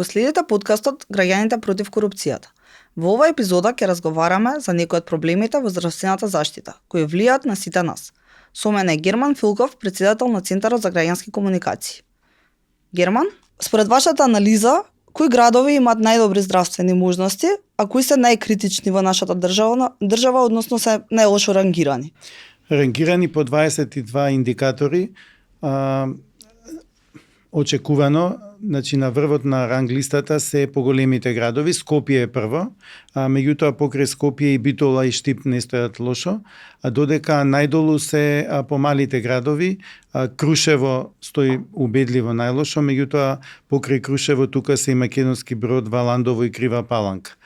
Го следите подкастот Граѓаните против корупцијата. Во оваа епизода ќе разговараме за некои од проблемите во здравствената заштита, кои влијаат на сите нас. Со мене е Герман Филков, претседател на Центарот за граѓански комуникации. Герман, според вашата анализа, кои градови имаат најдобри здравствени можности, а кои се најкритични во нашата држава, односно се најлошо рангирани? Рангирани по 22 индикатори, очекувано, значи на врвот на ранглистата се поголемите градови. Скопје е прво, меѓутоа покрај Скопје и Битола и Штип не стојат лошо, а додека најдолу се помалите градови. Крушево стои убедливо најлошо, меѓутоа покрај Крушево тука се и Македонски Брод, Валандово и Крива Паланка.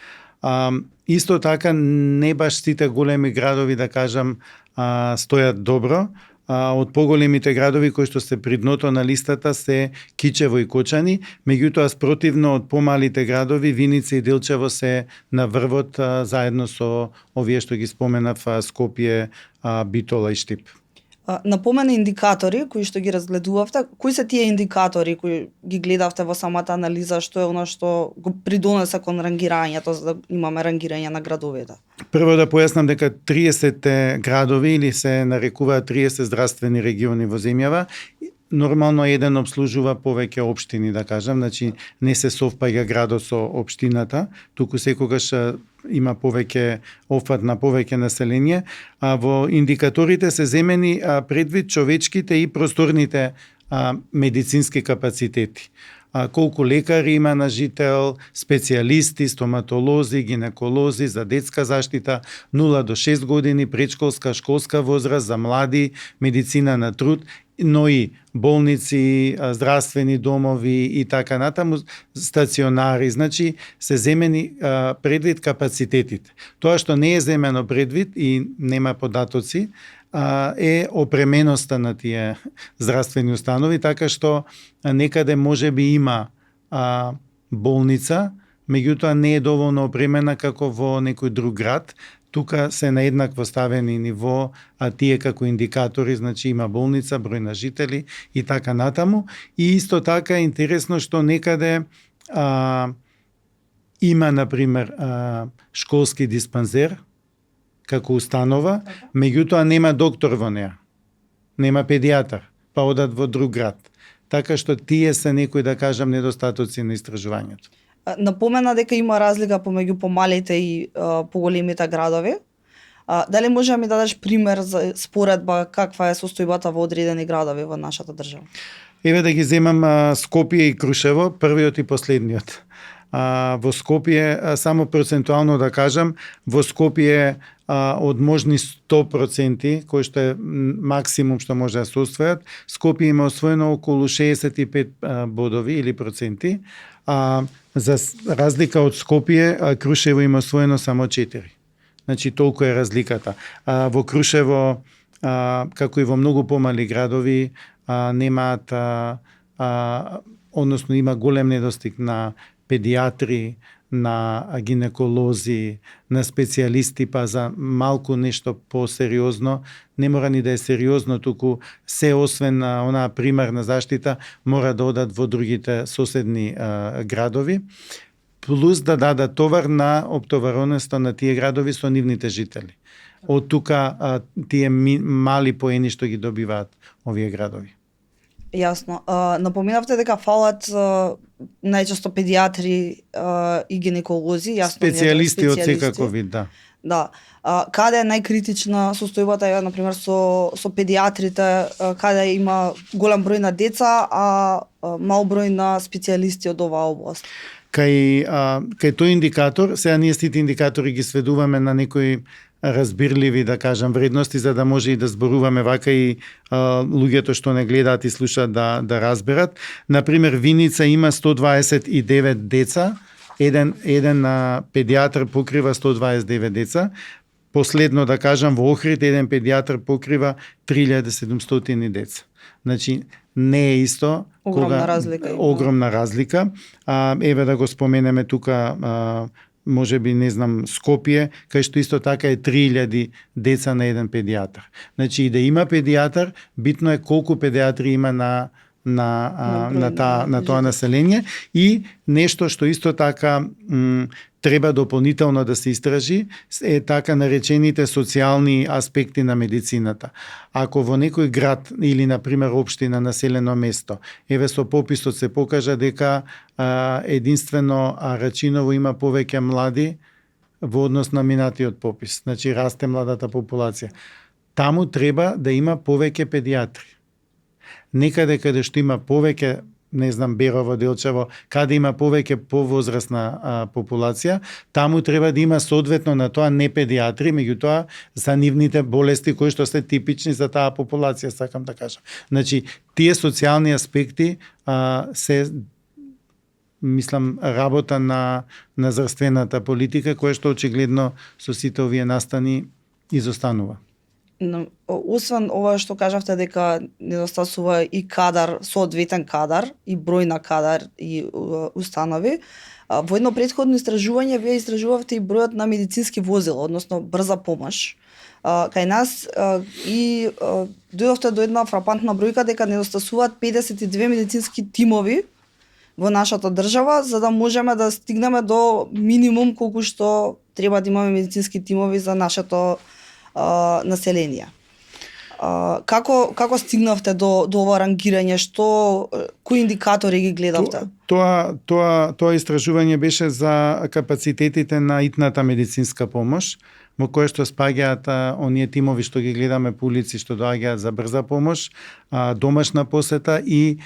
Исто така не баш сите големи градови, да кажам, стојат добро. Од поголемите градови кои што се при дното на листата се Кичево и Кочани, меѓутоа спротивно од помалите градови Виница и Делчево се на врвот заедно со овие што ги споменав Скопје, Битола и Штип. Напомена индикатори кои што ги разгледувавте, кои се тие индикатори кои ги гледавте во самата анализа, што е она што го придонесе кон рангирањето, за да имаме рангирање на градовите? Прво да појаснам дека 30 градови или се нарекуваат 30 здравствени региони во земјава, нормално еден обслужува повеќе општини, да кажам, значи не се совпаѓа градот со општината, туку секогаш има повеќе офат на повеќе население, а во индикаторите се земени предвид човечките и просторните медицински капацитети. Колку лекари има на жител, специјалисти, стоматолози, гинеколози за детска заштита, 0 до 6 години, предшколска, школска возраст, за млади, медицина на труд, но и болници, здравствени домови и така натаму, стационари, значи се земени предвид капацитетите. Тоа што не е земено предвид и нема податоци, е опременоста на тие здравствени установи, така што некаде може би има болница, меѓутоа не е доволно опремена како во некој друг град. Тука се на еднакво ставени ниво, тие како индикатори, значи има болница, број на жители и така натаму. И исто така е интересно што некаде има, например, школски диспанзер како установа, меѓутоа нема доктор во неа, нема педијатар, па одат во друг град. Така што тие се некои, да кажам, недостатоци на истражувањето. Напомена дека има разлика помеѓу помалите и поголемите градови. Дали може да ми дадеш пример за споредба каква е состојбата во одредени градови во нашата држава? Еве да ги земам Скопје и Крушево, првиот и последниот. Во Скопје, само процентуално да кажам, во Скопје од можни 100%, кој што е максимум што може да се освојат, Скопје има освоено околу 65 бодови или проценти, за разлика од Скопје, Крушево има освоено само 4. Значи толку е разликата. Во Крушево, како и во многу помали градови, немаат, односно има голем недостиг на педијатри, на гинеколози, на специјалисти, па за малку нешто посериозно, не мора ни да е сериозно, туку се освен на онаа примарна заштита, мора да одат во другите соседни градови, плюс да дадат товар на оптовареноста на тие градови со нивните жители. Од тука тие мали поени што ги добиваат овие градови. Јасно. Напоминавте дека фалат најчесто педијатри и гинеколози, јасно. Специјалисти од секаков вид, да. Да. Каде е најкритична состојбата, например, со педијатрите, каде има голем број на деца, а мал број на специјалисти од оваа област? Кај тој индикатор, сега ние сите индикатори ги сведуваме на некои разбирливи, да кажам, вредности, за да може и да зборуваме вака и луѓето што не гледаат и слушаат да разберат. Например, Виница има 129 деца, еден педијатар покрива 129 деца. Последно да кажам, во Охрид еден педијатар покрива 3700 деца. Значи, не е исто. Огромна разлика. Еве да го споменеме тука, може би, не знам, Скопје, кај што исто така е 3000 деца на еден педијатар. Значи, и да има педијатар, битно е колку педијатри има на тоа население, и нешто што исто така треба дополнително да се истражи е така наречените социјални аспекти на медицината. Ако во некој град или на пример општина, населено место, еве со пописот се покажа дека единствено Рачиново има повеќе млади во однос на минатиот попис, значи расте младата популација. Таму треба да има повеќе педиатри. Некаде каде што има повеќе, не знам, Берово, Делчево, каде има повеќе повозрасна популација, таму треба да има соодветно на тоа не педиатри, меѓутоа за нивните болести кои што се типични за таа популација, сакам да кажам. Значи, тие социјални аспекти се, мислам, работа на здравствената политика, која што очигледно со сите овие настани изостанува. Освен ова што кажавте дека недостасува и кадар, соодветен кадар и број на кадар и установи, во едно претходно истражување вие истражувавте и бројот на медицински возила, односно брза помош. Кај нас и дојдовте до една фрапантна бројка дека недостасуваат 52 медицински тимови во нашата држава, за да можеме да стигнеме до минимум колку што треба да имаме медицински тимови за нашето население. Како стигнавте до ова рангирање? Кои индикатори ги гледавте? Тоа истражување беше за капацитетите на итната медицинска помош, во кое што спаѓаат оние тимови што ги гледаме по улици, што доаѓаат за брза помош, домашна посета и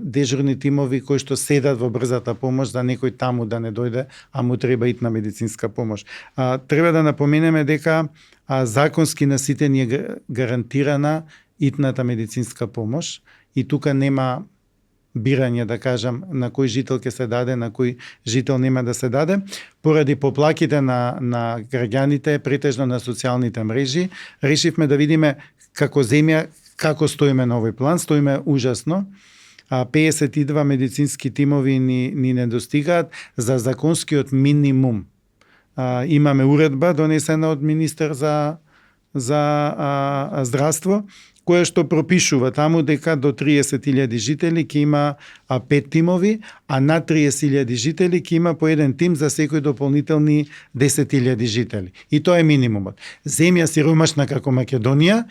дежурни тимови кои што седат во брзата помош за некој таму да не дојде, а му треба итна медицинска помош. Треба да напоменеме дека законски на сите ни е гарантирана итната медицинска помош и тука нема бирање, да кажам, на кој жител ќе се даде, на кој жител нема да се даде. Поради поплаките на граѓаните, претежно на социјалните мрежи, решивме да видиме како земја како стоиме на овој план. Стоиме ужасно. 52 медицински тимови ни недостигаат за законскиот минимум. Имаме уредба донесена од министер за здравство, која што пропишува таму дека до 30.000 жители ќе има 5 тимови, а над 30.000 жители ќе има по еден тим за секој дополнителни 10.000 жители. И тоа е минимумот. Земја сиромашна како Македонија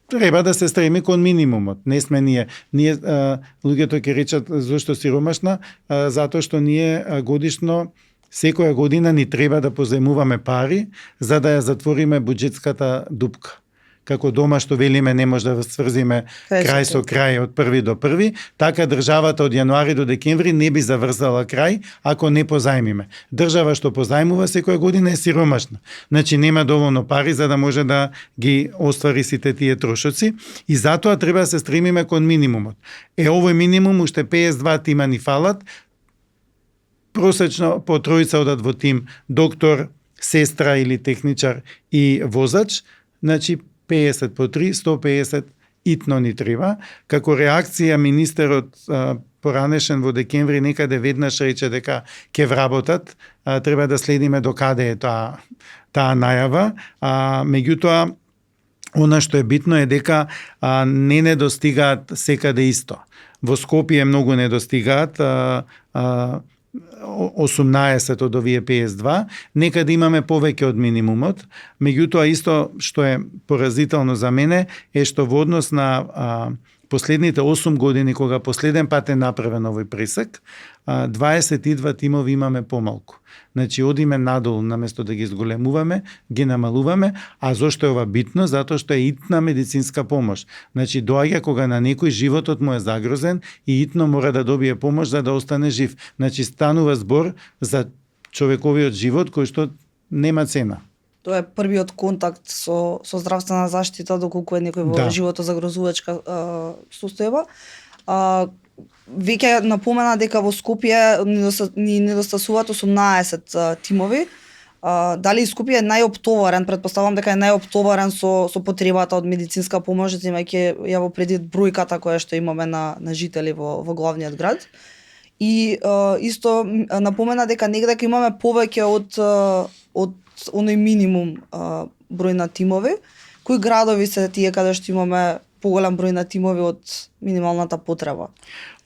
треба да се стреми кон минимумот. Не сме ние. Луѓето ќе речат зошто сиромашна, затоа што ние годишно секоја година ни треба да позајмуваме пари за да ја затвориме буџетската дупка. Како дома што велиме не може да сврзиме крај со крај од први до први, така државата од јануари до декември не би заврзала крај ако не позајмиме. Држава што позајмува секоја година е сиромашна. Значи нема доволно пари за да може да ги оствари сите тие трошоци и затоа треба да се стремиме кон минимумот. Овој минимум уште 52 тима ни фалат. Просечно по тројца одат во тим доктор, сестра или техничар и возач, значи 50 по 3, 150 итно ни треба. Како реакција министерот поранешен во декември некаде веднаш рече дека ќе вработат, треба да следиме до каде е таа најава, меѓутоа она што е битно е дека не недостигаат секаде исто. Во Скопје многу недостигаат 18 од овие 52, некаде имаме повеќе од минимумот, меѓутоа исто што е поразително за мене е што во однос на последните 8 години кога последен пат е направен овој пресек, 22 тимови имаме помалку. Значи одиме надолу, наместо да ги зголемуваме, ги намалуваме, а зошто е ова битно? Затоа што е итна медицинска помош. Значи доаѓа кога на некој животот му е загрозен и итно мора да добие помош за да остане жив. Значи станува збор за човековиот живот кој што нема цена. Тоа е првиот контакт со здравствена заштита доколку е некој во животозагрозувачка состојба. Веќе напомена дека во Скопје ни недостасуваат 18 тимови. Дали Скопје е најоптоварен? Претпоставам дека е најоптоварен со потребата од медицинска помош, имајќи ја во предвид бројката која што имаме на жители во главниот град. И исто напомена дека негде ќе имаме повеќе од оној минимум број на тимови. Кои градови се тие каде што имаме поголем број на тимови од минималната потреба.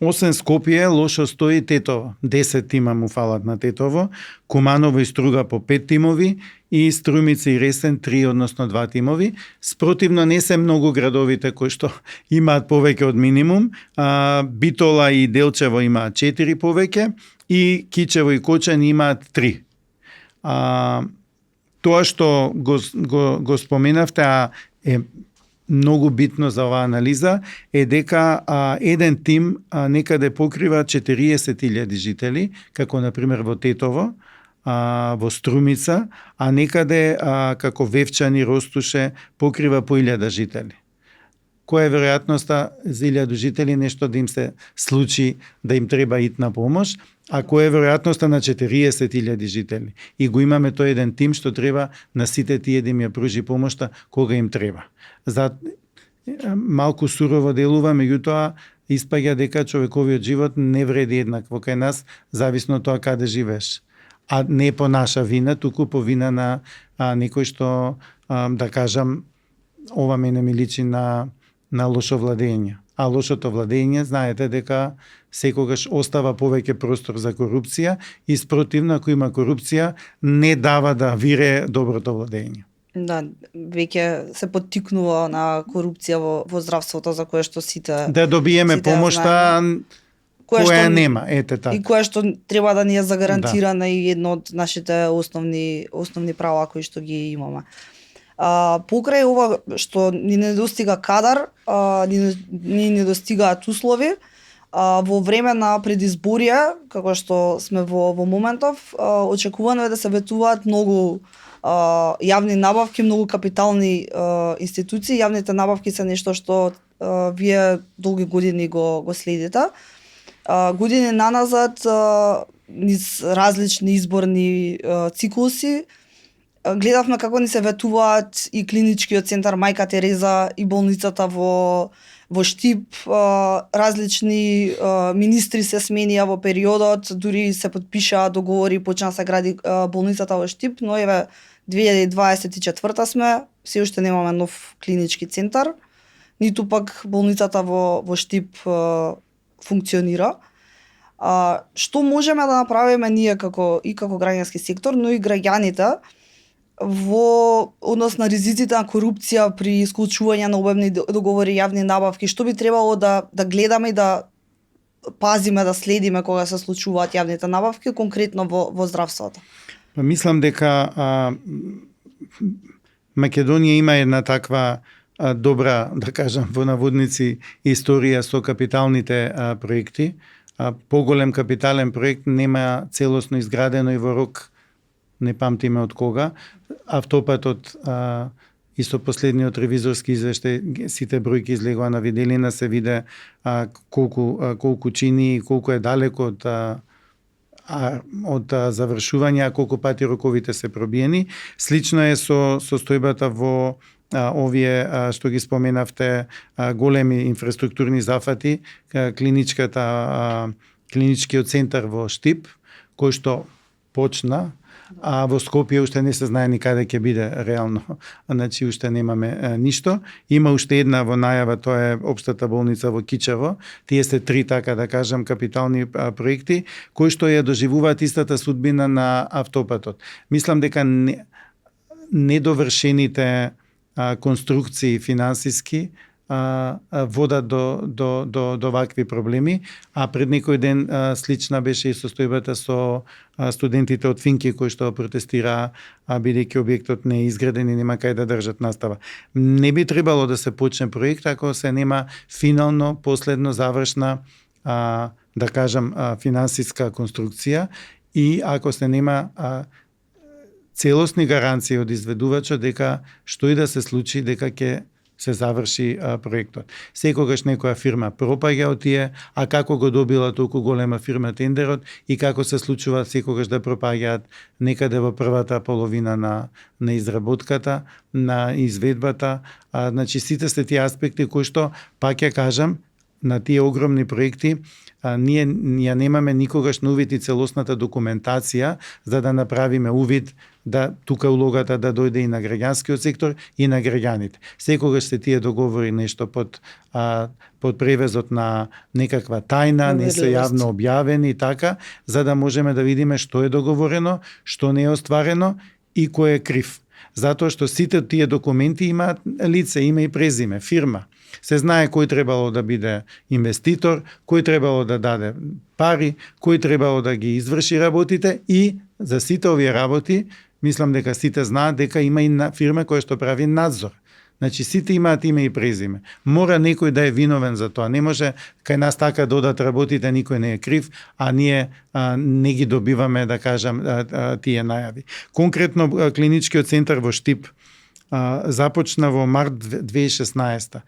Освен Скопје, лошо стои Тетово. 10 тима му фалат на Тетово, Куманово и Струга по 5 тимови и Струмица и Ресен 3, односно 2 тимови. Спротивно не се многу градовите кои што имаат повеќе од минимум. Битола и Делчево имаат 4 повеќе и Кичево и Кочани имаат 3. Тоа што го споменавте, е многу битно за оваа анализа, е дека еден тим некаде покрива 40.000 жители, како например во Тетово, во Струмица, а некаде како Вевчани, Ростуше покрива по 1000 жители. Која е веројатноста за 1000 жители нешто да им се случи, да им треба итна помош, а која е веројатноста на 40.000 жители? И го имаме тој еден тим што треба на сите тие да им ја пружи помошта кога им треба. За малку сурово делува, меѓутоа испаѓа дека човековиот живот не вреди еднакво кај нас, зависно тоа каде живееш. А не по наша вина, туку по вина на некој што, да кажам, ова мене ми личи на лошо владење. А лошото владење, знаете дека секогаш остава повеќе простор за корупција и спротивно, ако има корупција, не дава да вире доброто владење. Да, веќе се поттикнува на корупција во здравството, за кое што сите да добиеме помошта која нема, ете така. И која што треба да ни е загарантирана и едно од нашите основни права кои што ги имаме. Покрај ова што ни недостига кадар, ни недостигаат услови, во време на предизборија, како што сме во моментов, очекувано е да се ветуваат многу јавни набавки, многу капитални институции. Јавните набавки се нешто што вие долги години го следите. Години наназад, низ различни изборни циклуси, гледавме како ни се ветуваат и клиничкиот центар Мајка Тереза и болницата во Штип, различни министри се сменија во периодот, дури се подпишаа договори, почна се гради болницата во Штип, но еве 2024 сме, се уште немаме нов клинички центар, ниту пак болницата во Штип функционира. Што можеме да направиме ние како граѓански сектор, но и граѓаните во однос на ризиците на корупција при исклучување на обемни договори, јавни набавки, што би требало да гледаме и да пазиме, да следиме кога се случуваат јавните набавки, конкретно во здравството? Мислам дека Македонија има една таква добра, да кажам, во наводници историја со капиталните проекти. Поголем капитален проект нема целосно изградено и во рок, не памтиме од кога. Автопатот и со последниот ревизорски извештај сите бројки излегоа на виделина, се виде колку чини и колку е далеко од завршување, колку пати роковите се пробиени. Слично е со состојбата во овие што ги споменавте големи инфраструктурни зафати, клиничкиот центар во Штип, кој што почна, а во Скопје уште не се знае ни каде ќе биде реално. Значи уште немаме ништо. Има уште една во најава, тоа е општата болница во Кичево. Тие се 3, така да кажам, капитални проекти кои што ја доживуваат истата судбина на автопатот. Мислам дека недовршените конструкции финансиски водат до вакви проблеми, а пред некој ден слична беше и состојбата со студентите од Финки кои што протестираа бидејќи објектот не е изграден и нема кај да држат настава. Не би требало да се почне проект ако се нема финално, последно завршна, да кажам, финансиска конструкција и ако се нема целосни гаранции од изведувачот дека што и да се случи дека ќе се заврши проектот. Секогаш некоја фирма пропаѓа од тие, а како го добила толку голема фирма тендерот и како се случува секогаш да пропаѓаат некаде во првата половина на изработката, на изведбата. Значи сите се тие аспекти кои што, пак ја кажам, на тие огромни проекти ние ја немаме никогаш на увид и целосната документација за да направиме увид да тука улогата да дојде и на граѓанскиот сектор и на граѓаните. Секогаш се тие договори нешто под превезот на некаква тајна, не се јавно објавени и така, за да можеме да видиме што е договорено, што не е остварено и кој е крив. Затоа што сите тие документи имаат лице, име и презиме, фирма. Се знае кој требало да биде инвеститор, кој требало да даде пари, кој требало да ги изврши работите и за сите овие работи, мислам дека сите знаат дека има и фирма која што прави надзор. Значи сите имаат име и презиме. Мора некој да е виновен за тоа. Не може кај нас така додат работите, никој не е крив, а ние не ги добиваме, да кажам, тие најави. Конкретно клиничкиот центар во Штип започна во март 2016.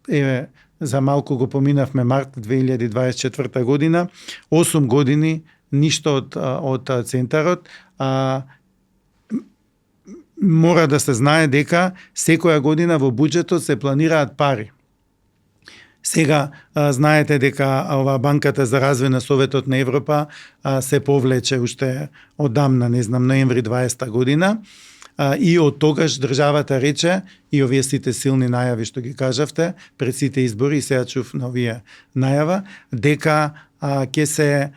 Еве, за малку го поминавме март 2024 година, 8 години ништо од центарот. Мора да се знае дека секоја година во буџетот се планираат пари. Сега знаете дека ова банката за развој на Советот на Европа се повлече уште одамна, не знам, ноември 20 година. И од тогаш државата рече, и овие сите силни најави што ги кажавте, пред сите избори, и сега чув на овие најава, дека ќе се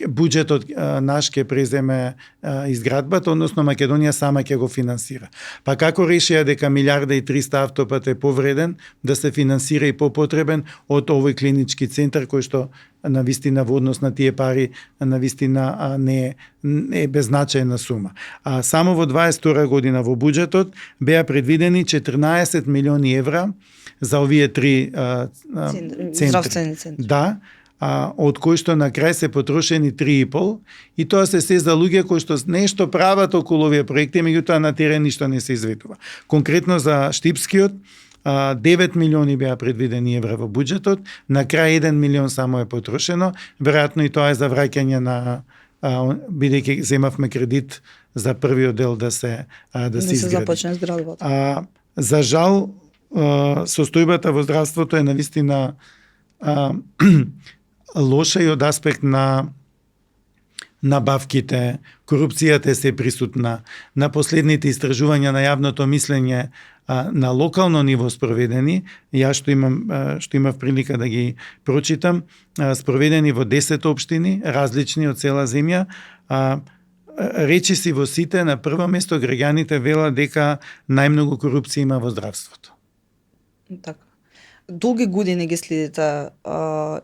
буџетот наш ќе преземе изградбата, односно Македонија сама ќе го финансира. Па како решија дека 1.300.000 автопат е повреден, да се финансира и попотребен од овој клинички центар кој што на вистина во однос на тие пари на вистина не е беззначајна сума. Само во 22 година во буџетот беа предвидени 14 милиони евра за овие три здравствени центри. Да, од кои што на крај се потрошени 3,5 и тоа се за луѓе кои што нешто прават околу овие проекти, меѓутоа на терен ништо не се изведува. Конкретно за Штипскиот 9 милиони беа предвидени евра во буџетот, на крај 1 милион само е потрошено, веројатно и тоа е за враќање на бидејќи земавме кредит за првиот дел да се изгради. Започне зградбата. За жал состојбата во здравството е навистина лоша и од аспект на набавките, корупцијата е се присутна. На последните истражувања на јавното мислење на локално ниво спроведени, ја што имав прилика да ги прочитам, спроведени во 10 општини, различни од цела земја, речиси во сите на прво место граѓаните велат дека најмногу корупција има во здравството. Така. Долги години ги следите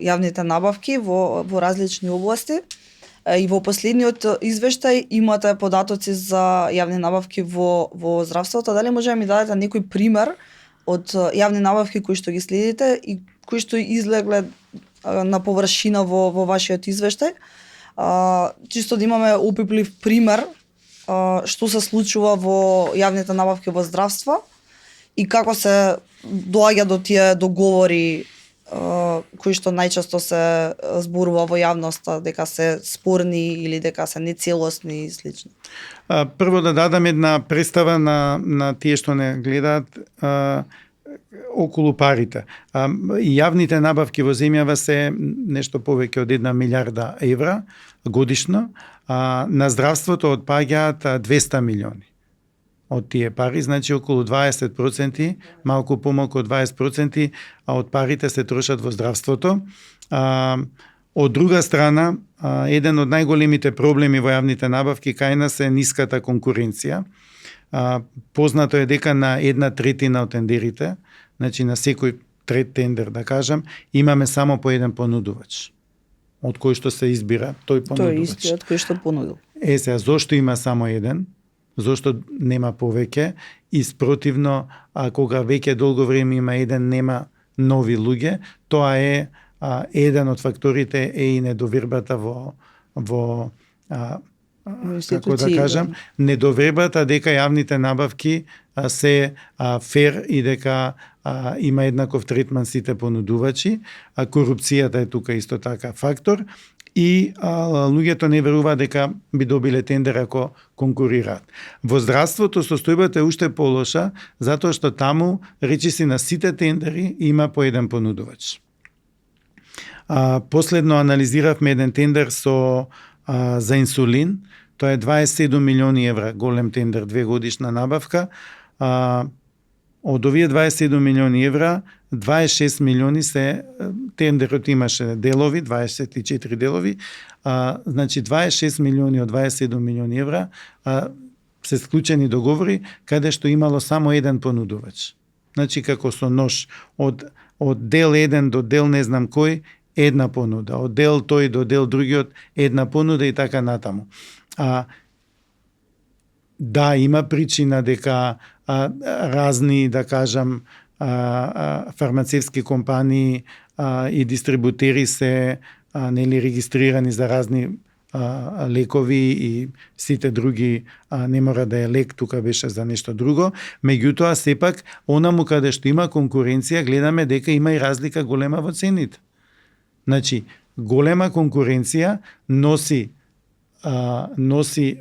јавните набавки во различни области и во последниот извештај имате податоци за јавни набавки во здравството. Дали може да ми дадете некој пример од јавни набавки кои што ги следите и кои што излегле на површина во вашиот извештај? Чисто да имаме опиплив пример што се случува во јавните набавки во здравство и како се доаѓа до тие договори кои што најчесто се зборува во јавноста дека се спорни или дека се нецелосни и слично. Прво да дадам една представа на тие што не гледаат околу парите. Јавните набавки во земјава се нешто повеќе од 1 милиарда евра годишно, на здравството отпаѓаат 200 милиони од тие пари, значи околу 20%, малку помалку од 20% од парите се трошат во здравството. Од друга страна, еден од најголемите проблеми во јавните набавки кај нас е ниската конкуренција. Познато е дека на 1/3 од тендерите, значи на секој трет тендер, да кажам, имаме само по еден понудувач, од кој што се избира тој понудувач. Тој истиот кој што понудил. Сега, зошто има само еден? Зошто нема повеќе? И спротивно, кога веќе долго време има еден, нема нови луѓе, тоа е еден од факторите е и недовербата во како да кажам, недовербата дека јавните набавки се фер и дека има еднаков третман сите понудувачи, корупцијата е тука исто така фактор и луѓето не веруваат дека би добиле тендер ако конкурираат. Во здравството состојбата е уште полоша, затоа што таму речиси на сите тендери има по еден понудувач. Последно анализиравме еден тендер за инсулин. Тоа е 27 милиони евра, голем тендер, 2 годишна набавка. Од овие 27 милиони евра, 26 милиони се, тендерот имаше делови, 24 делови, значи 26 милиони од 27 милиони евра се склучени договори каде што имало само еден понудувач. Значи како со нож, од дел 1 до дел не знам кој, една понуда, од дел тој до дел другиот, една понуда и така натаму. Да, има причина дека разни, да кажам, фармацевски компании и дистрибутери се нели регистрирани за разни лекови и сите други, не мора да е лек, тука беше за нешто друго. Меѓутоа, сепак, онаму каде што има конкуренција, гледаме дека има и разлика голема во цените. Значи, голема конкуренција носи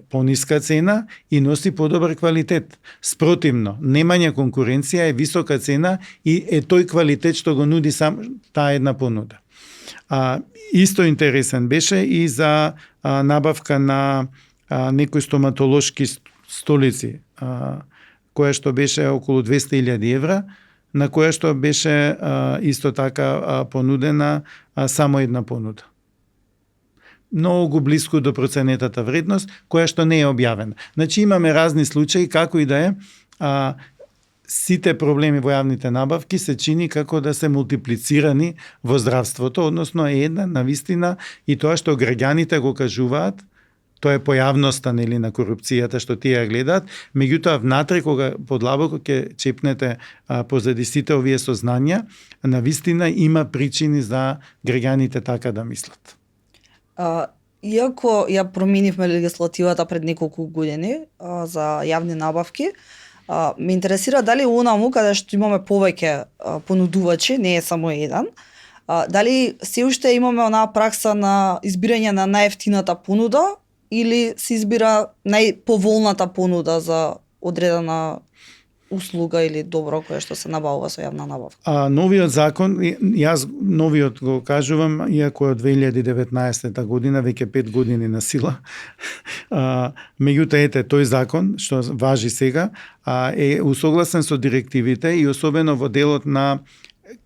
пониска цена и носи подобар квалитет. Спротивно, немање конкуренција е висока цена и е тој квалитет што го нуди сам таа една понуда. Исто интересен беше и за набавка на некои стоматолошки столици, која што беше околу 200.000 евра, на која што беше исто така понудена само една понуда. Многу близко до проценетата вредност, која што не е објавена. Значи имаме разни случаи, како и да е, сите проблеми во јавните набавки се чини како да се мултиплицирани во здравството, односно е една навистина и тоа што граѓаните го кажуваат, тоа е појавноста нели на корупцијата што тие ја гледаат, меѓутоа внатре кога подлабоко ќе чепнете позади сите овие сознанија, навистина има причини за граѓаните така да мислат. Иако ја променивме легислативата пред неколку години за јавни набавки, ме интересира дали онаму каде што имаме повеќе понудувачи, не е само еден, дали се уште имаме онаа пракса на избирање на најевтината понуда или се избира најповолната понуда за одредена услуга или добро кое што се набавува со јавна набавка. Новиот закон, јас новиот го кажувам, иако е од 2019 година, веќе 5 години на сила. Меѓутоа ете тој закон што важи сега е усогласен со директивите и особено во делот на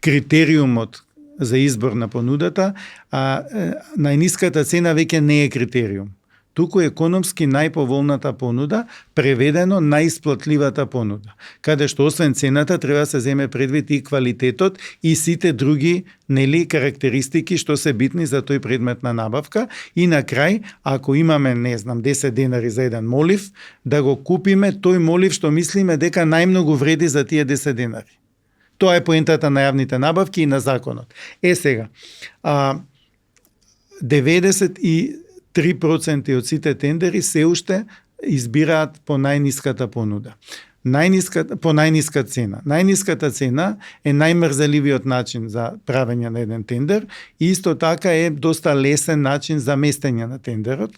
критериумот за избор на понудата, најниската цена веќе не е критериум. Туку економски најповолната понуда, преведено најисплатливата понуда, каде што освен цената треба да се земе предвид и квалитетот и сите други нели карактеристики што се битни за тој предмет на набавка и на крај, ако имаме, не знам, 10 денари за еден молив, да го купиме тој молив што мислиме дека најмногу вреди за тие 10 денари. Тоа е поентата на јавните набавки и на законот. Сега, 93% од сите тендери се уште избираат по најниската понуда. По најниска цена. Најниската цена е најмрзеливиот начин за правење на еден тендер и исто така е доста лесен начин за местење на тендерот.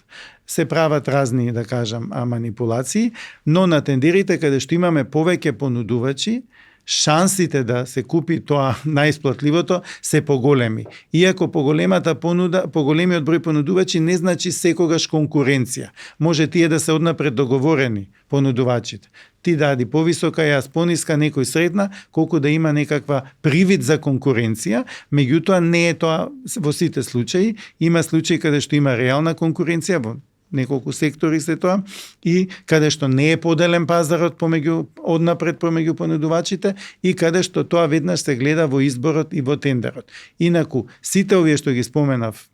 Се прават разни, да кажам, манипулации, но на тендерите каде што имаме повеќе понудувачи, шансите да се купи тоа најисплатливото се поголеми. Иако поголемиот број понудувачи не значи секогаш конкуренција. Може тие да се однапред договорени понудувачите. Ти дади повисока, јас пониска, некој средна, колку да има некаква привид за конкуренција, меѓутоа не е тоа во сите случаи. Има случаи каде што има реална конкуренција во неколку сектори се тоа и каде што не е поделен пазарот однапред помеѓу понудувачите и каде што тоа веднаш се гледа во изборот и во тендерот. Инаку, сите овие што ги споменав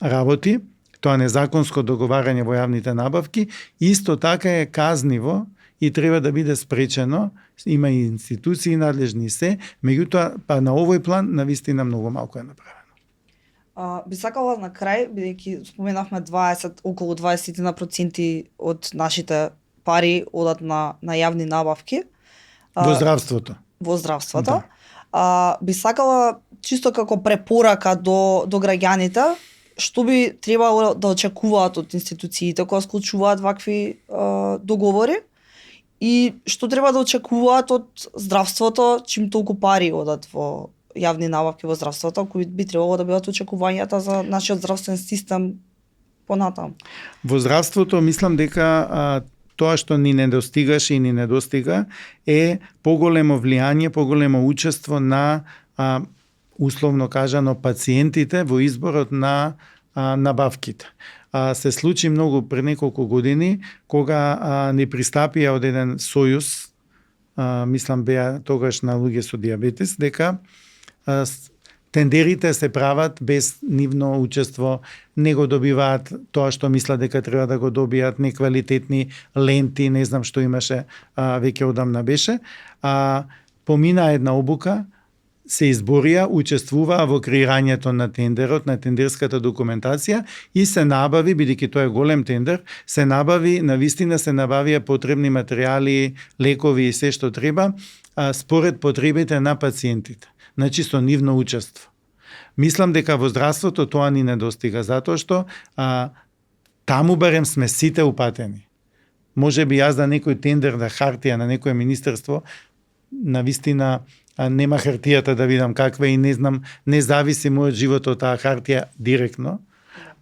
работи, тоа незаконско договарање во јавните набавки, исто така е казниво и треба да биде спречено, има и институции надлежни се, меѓутоа па на овој план навистина многу малку е направено. Би сакала на крај, бидејќи споменавме околу 20% од нашите пари одат на јавни набавки. Во здравството. Да. Би сакала чисто како препорака до граѓаните, што би требало да очекуваат од институциите кога склучуваат вакви договори и што треба да очекуваат од здравството чим толку пари одат во јавни набавки во здравството, кои би требало да бидат очекувањата за нашиот здравствен систем понатаму? Во здравството мислам дека тоа што ни недостигаше и ни недостига е поголемо влијание, поголемо учество на условно кажано пациентите во изборот на набавките. Се случи многу пред неколку години кога ни пристапија од еден сојуз, мислам беа тогаш на луѓе со дијабетес, дека тендерите се прават без нивно учество, не го добиваат тоа што мислат дека треба да го добијат, неквалитетни ленти, не знам што имаше, веќе одамна беше. Помина една обука, се изборија, учествуваа во креирањето на тендерот, на тендерската документација и се набави, бидејќи тоа е голем тендер, се набави, навистина се набавија потребни материјали, лекови и се што треба, според потребите на пациентите. Значи со нивно учество. Мислам дека во здравството тоа ни недостига, затоа што таму барем сме сите упатени. Може би јас да некој тендер на хартија на некое министерство, навистина нема хартијата да видам каква и не знам, не зависи мојот живот од таа хартија директно.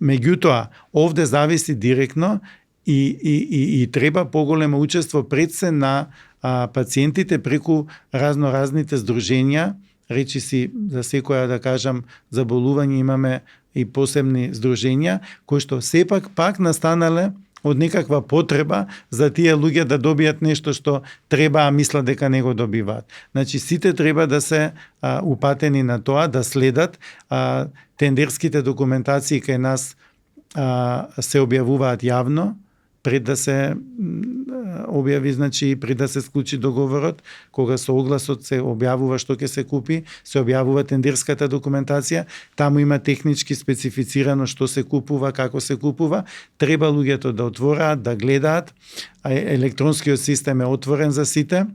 Меѓутоа, овде зависи директно и треба поголемо учество пред се на пациентите преку разноразните здруженја. Речи си за секоја, да кажам, заболување имаме и посебни здруженја кои што сепак пак настанале од некаква потреба за тие луѓе да добијат нешто што треба, а мислат дека не го добиваат. Значи сите треба да се упатени на тоа, да следат тендерските документации кај нас се објавуваат јавно пред да се објави, значи пред да се склучи договорот, кога со огласот се објавува што ќе се купи, се објавува тендерската документација, таму има технички специфицирано што се купува, како се купува, треба луѓето да отвораат, да гледаат, електронскиот систем е отворен за сите.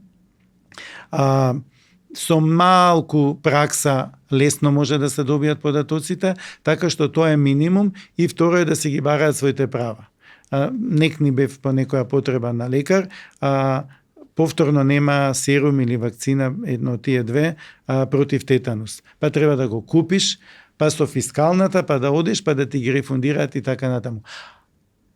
Со малку пракса лесно може да се добијат податоците, така што тоа е минимум и второ е да се ги бараат своите права. Некни бев по некоја потреба на лекар, повторно нема серум или вакцина, едно од тие две, против тетанус. Па треба да го купиш, па со фискалната, па да одиш, па да ти ги рефундираат и така натаму.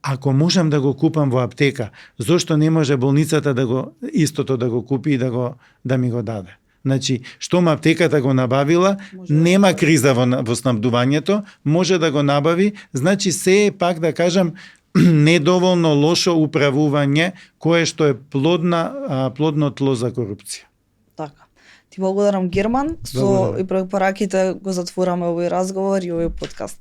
Ако можам да го купам во аптека, зошто не може болницата да го истото да го купи и да ми го даде? Значи, штом аптеката го набавила, нема криза во снабдувањето, може да го набави, значи се е пак да кажам недоволно лошо управување кое што е плодно тло за корупција. Така. Ти благодарам, Герман, со и препораките го затвораме овој разговор и овој подкаст.